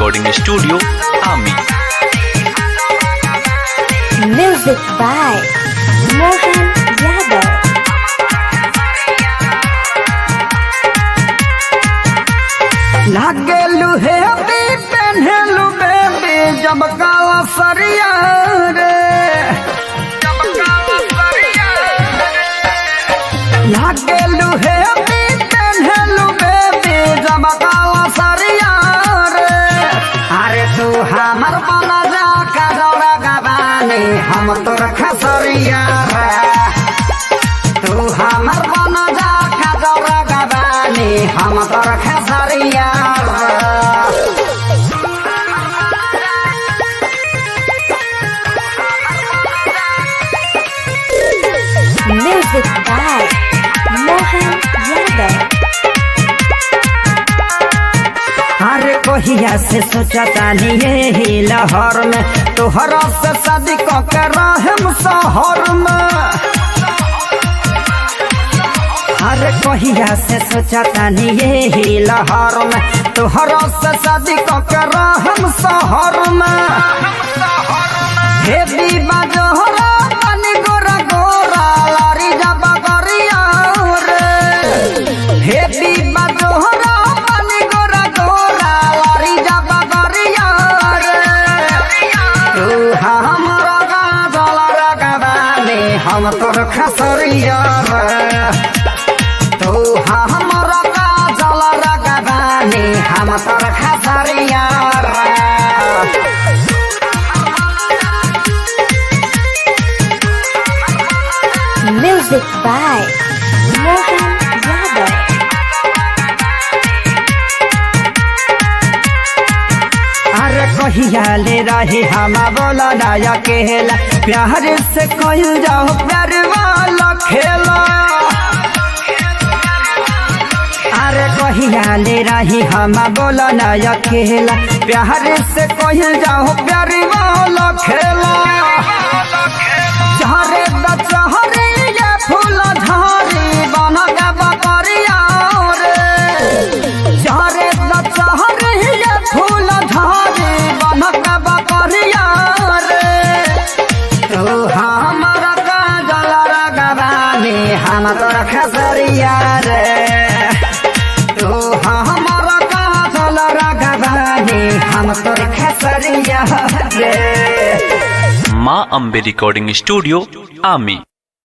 Recording Studio, Ami. Music by Mohan Yadav. लागेलू हेबी पेन्हेलू बेबी जब काला सरिया रे। लागेलू हेबी पेन्हेलू बेबी जब काला सरिया रे। अरे तू हमर बन जा कजौरा गवानी, हम तोर खसरिया रे। तू हमर बन जा कजौरा गवानी, हम तोर खसरिया रे। Music by Mohan Yadav. अरे कहिया से सोचता यही लहर में, तोहरा से शादी क के रहम शहर में। अरे कहिया से सोचता यही लहर में, तोहरा से शादी क के रहम शहर में। हे बीबा जोहरा बनी गोरा गोरा लारी जब गरिया रे। हे बीबा जोहरा बनी गोरा गोरा लारी जब गरिया रे। तू हमरा गाजल रगवानी, हम तोर खसरिया रे। तू हमरा गाजल रगवानी, हम तोर खसरिया रे। Music by Mohan Yadav. अरे कहिया ले रही हम बोला नया केला, प्यार से कहिल जाओ प्यार वाला खेला। अरे कहिया ले रही हम बोला नया खेला, प्यार से कहिल जाओ प्यार वाला खेला। झरे दचहरे ये फूल झारी बन के बकरिया रे। झरे दचहरे ये फूल झारी बन के बकरिया रे। तू हमरा काजल रगवानी, हम तोर खसरिया रे। तू हमरा काजल रगवानी, हम तोर खसरिया रे। माँ अम्बे रिकॉर्डिंग स्टूडियो, आमी।